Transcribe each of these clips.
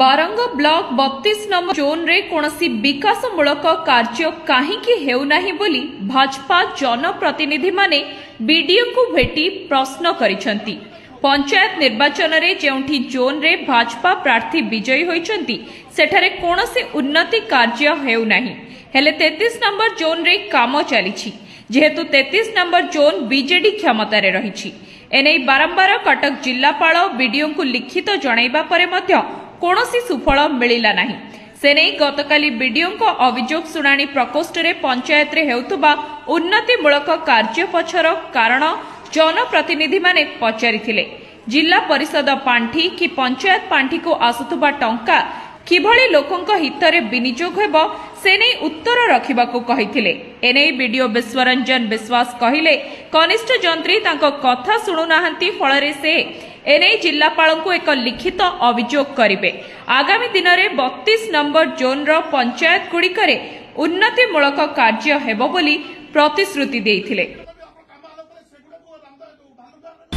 Barang block 32 number ଜୋନ୍ରେ କୌଣସି ବିକାଶମୂଳକ କାର୍ଯ୍ୟ କାହିଁକି ହେଉନାହିଁ ବୋଲି ଭାଜପା ଜନପ୍ରତିନିଧିମାନେ ବିଡିଓଙ୍କୁ ଭେଟି ପ୍ରଶ୍ନ କରିଛନ୍ତି। ପଞ୍ଚାୟତ ନିର୍ବାଚନରେ ଯେଉଁଠି ଜୋନ୍ରେ ଭାଜପା ପ୍ରାର୍ଥୀ ବିଜୟୀ ହୋଇଛନ୍ତି, ସେଠାରେ କୌଣସି ଉନ୍ନତି କାର୍ଯ୍ୟ ହେଉନାହିଁ। ହେଲେ 33 ନମ୍ବର ଜୋନ୍ରେ କାମ ଚାଲିଛି, ଯେହେତୁ 33 ନମ୍ବର ଜୋନ୍ ବିଜେଡି କ୍ଷମତାରେ ରହିଛି। ଏନେଇ ବାରମ୍ବାର କଟକ ଜିଲ୍ଲାପାଳ, ବିଡିଓଙ୍କୁ ଲିଖିତ ଜଣାଇବା ପରେ ମଧ୍ୟ କୌଣସି ସୁଫଳ ମିଳିଲା ନାହିଁ। ସେ ନେଇ ଗତକାଲି ବିଡିଓଙ୍କ ଅଭିଯୋଗ ଶୁଣାଣି ପ୍ରକୋଷ୍ଠରେ ପଞ୍ଚାୟତରେ ହେଉଥିବା ଉନ୍ନତିମୂଳକ କାର୍ଯ୍ୟ ପଛର କାରଣ ଜନପ୍ରତିନିଧିମାନେ ପଚାରିଥିଲେ। ଜିଲ୍ଲା ପରିଷଦ ପାଣ୍ଠି କି ପଞ୍ଚାୟତ ପାଣ୍ଠିକୁ ଆସୁଥିବା ଟଙ୍କା କିଭଳି ଲୋକଙ୍କ ହିତରେ ବିନିଯୋଗ ହେବ, ସେ ନେଇ ଉତ୍ତର ରଖିବାକୁ କହିଥିଲେ। ଏନେଇ ବିଡିଓ ବିଶ୍ୱରଞ୍ଜନ ବିଶ୍ୱାସ କହିଲେ, କନିଷ୍ଠ ଯନ୍ତ୍ରୀ ତାଙ୍କ କଥା ଶୁଣୁନାହାନ୍ତି, ଫଳରେ ସେ ଏନେଇ ଜିଲ୍ଲାପାଳଙ୍କୁ ଏକ ଲିଖିତ ଅଭିଯୋଗ କରିବେ। ଆଗାମୀ ଦିନରେ 32 ନମ୍ବର ଜୋନ୍ର ପଞ୍ଚାୟତଗୁଡ଼ିକରେ ଉନ୍ନତିମୂଳକ କାର୍ଯ୍ୟ ହେବ ବୋଲି ପ୍ରତିଶ୍ରୁତି ଦେଇଥିଲେ।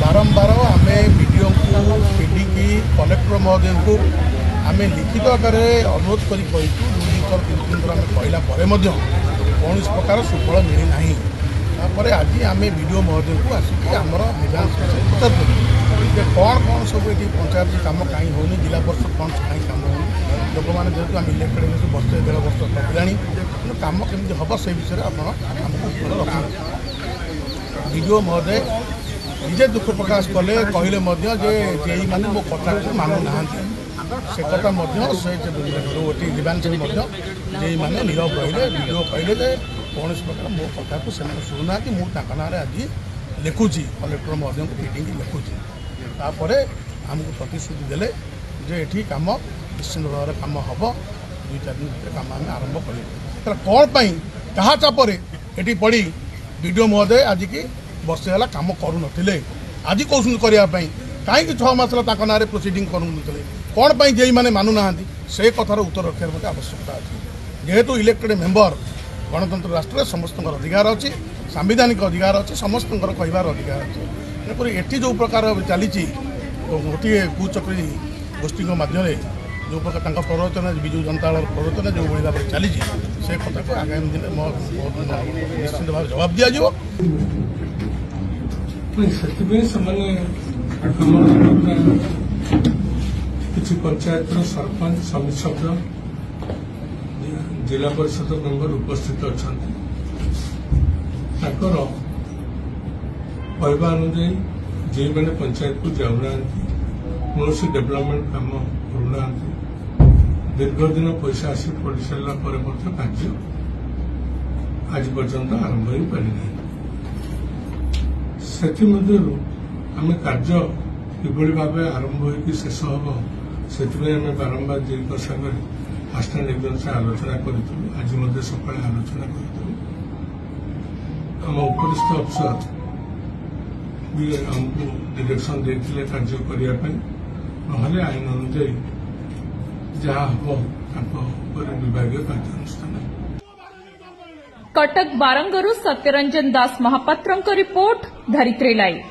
ବାରମ୍ବାର ଆମେ ବିଡିଓଙ୍କୁ, ପିଡିକି, କଲେକ୍ଟର ମହୋଦୟଙ୍କୁ ଆମେ ଲିଖିତ ଆକାରରେ ଅନୁରୋଧ କରି କହିଛୁ। 2 2 ଥର, 3 3 ଥର ଆମେ କହିଲା ପରେ ମଧ୍ୟ କୌଣସି ପ୍ରକାର ସୁଫଳ ମିଳିନାହିଁ। ତାପରେ ଆଜି ଆମେ ବିଡିଓ ମହୋଦୟଙ୍କୁ ଆସିକି ଆମର ଗ୍ରିଭାନ୍ସ ବିଷୟରେ ପଚାରୁଥିଲୁ ଯେ କ'ଣ କ'ଣ ସବୁ ଏଠି ପଞ୍ଚାୟତ କାମ କାହିଁ ହେଉନି, ଜିଲ୍ଲା ପରିଷଦ କ'ଣ କାହିଁ କାମ ହେଉନି। ଲୋକମାନେ ଯେହେତୁ ଆମେ ଇଲେକ୍ଟେଡ଼ ହେଇଛୁ ବର୍ଷେ ଦେଢ଼ ବର୍ଷ ଟପିଲାଣି, କିନ୍ତୁ କାମ କେମିତି ହେବ ସେ ବିଷୟରେ ଆପଣ ଆମକୁ ଉତ୍ତର ରଖନ୍ତୁ। ବିଡିଓ ମହୋଦୟ ନିଜେ ଦୁଃଖ ପ୍ରକାଶ କଲେ, କହିଲେ ମଧ୍ୟ ଯେ ଜେଇମାନେ ମୋ କଥାକୁ ମାନୁନାହାନ୍ତି। ସେ କଥା ମଧ୍ୟ ସେ ଯେଉଁ ଏଠି ଗ୍ରିଭାନ୍ସରେ ମଧ୍ୟ ଜେଇମାନେ ନୀରବ ରହିଲେ। ବିଡିଓ କହିଲେ ଯେ କୌଣସି ପ୍ରକାର ମୋ କଥାକୁ ସେମାନେ ଶୁଣୁନାହାନ୍ତି, ମୁଁ ତାଙ୍କ ନାଁରେ ଆଜି ଲେଖୁଛି, କଲେକ୍ଟର ମହୋଦୟଙ୍କୁ ପିଡିକି ଲେଖୁଛି। ତାପରେ ଆମକୁ ପ୍ରତିଶ୍ରୁତି ଦେଲେ ଯେ ଏଠି କାମ ନିଶ୍ଚିନ୍ତ ଭାବରେ କାମ ହେବ, 2 4 ଦିନ ଭିତରେ କାମ ଆମେ ଆରମ୍ଭ କରିବୁ। ତାହେଲେ କ'ଣ ପାଇଁ କାହା ଚାପରେ ଏଠି ପଡ଼ି ବିଡିଓ ମହୋଦୟ ଆଜିକି ବର୍ଷେ ହେଲା କାମ କରୁନଥିଲେ, ଆଜି କହୁଛନ୍ତି କରିବା ପାଇଁ? କାହିଁକି 6 ମାସ ହେଲା ତାଙ୍କ ନାଁରେ ପ୍ରୋସିଡ଼ିଂ କରୁନଥିଲେ? କ'ଣ ପାଇଁ ଜେଇମାନେ ମାନୁନାହାନ୍ତି? ସେ କଥାର ଉତ୍ତର ରଖିବାର ମଧ୍ୟ ଆବଶ୍ୟକତା ଅଛି। ଯେହେତୁ ଇଲେକ୍ଟେଡ଼ ମେମ୍ବର, ଗଣତନ୍ତ୍ର ରାଷ୍ଟ୍ରରେ ସମସ୍ତଙ୍କର ଅଧିକାର ଅଛି, ସାମ୍ବିଧାନିକ ଅଧିକାର ଅଛି, ସମସ୍ତଙ୍କର କହିବାର ଅଧିକାର ଅଛି। ତେଣୁକରି ଏଠି ଯେଉଁ ପ୍ରକାର ଚାଲିଛି, ଗୋଟିଏ କୁଚକ୍ରୀ ଗୋଷ୍ଠୀଙ୍କ ମାଧ୍ୟମରେ ଯେଉଁ ପ୍ରକାର ତାଙ୍କ ପ୍ରରୋଚନା, ବିଜୁ ଜନତା ଦଳର ପ୍ରରୋଚନା ଯେଉଁଭଳି ଭାବରେ ଚାଲିଛି, ସେ କଥାକୁ ଆଗାମୀ ଦିନରେ ନିଶ୍ଚିନ୍ତ ଭାବେ ଜବାବ ଦିଆଯିବ। ସେଥିପାଇଁ ସେମାନେ ଆମର କିଛି ପଞ୍ଚାୟତର ସରପଞ୍ଚ, ସମିତି ସଭ୍ୟ, ଜିଲ୍ଲା ପରିଷଦ ମେମ୍ବର ଉପସ୍ଥିତ ଅଛନ୍ତି। ତାଙ୍କର କହିବା ଅନୁଯାୟୀ ଯେଉଁମାନେ ପଞ୍ଚାୟତକୁ ଯାଉନାହାନ୍ତି, କୌଣସି ଡେଭଲପମେଣ୍ଟ କାମ କରୁନାହାନ୍ତି, ଦୀର୍ଘଦିନ ପଇସା ଆସି ପଡ଼ିସାରିଲା ପରେ ମଧ୍ୟ କାର୍ଯ୍ୟ ଆଜି ପର୍ଯ୍ୟନ୍ତ ଆରମ୍ଭ ହୋଇପାରିନାହିଁ। ସେଥିମଧ୍ୟରୁ ଆମେ କାର୍ଯ୍ୟ କିଭଳି ଭାବେ ଆରମ୍ଭ ହୋଇକି ଶେଷ ହେବ, ସେଥିପାଇଁ ଆମେ ବାରମ୍ବାର ଜେଇଙ୍କ ସାଙ୍ଗରେ ଆସିଷ୍ଟାଣ୍ଟ ଏକ୍ଜିକ୍ୟୁଟିଭ ଆଲୋଚନା କରିଥିଲୁ। ଆଜି ମଧ୍ୟ ସକାଳେ ଆଲୋଚନା କରିଥିଲୁ। ଆମ ଉପରିସ୍ଥ ଅଫିସର ବି ଆମକୁ ଡିରେକ୍ସନ ଦେଇଥିଲେ କାର୍ଯ୍ୟ କରିବା ପାଇଁ, ନହେଲେ ଆଇନ ଅନୁଯାୟୀ ଯାହା ହେବ ତାଙ୍କ ଉପରେ ବିଭାଗୀୟ କାର୍ଯ୍ୟାନୁଷ୍ଠାନ। କଟକ ବାରଙ୍ଗରୁ ସତ୍ୟରଞ୍ଜନ ଦାସ ମହାପାତ୍ରଙ୍କ ରିପୋର୍ଟ, ଧରିତ୍ରୀ ଲାଇଭ୍।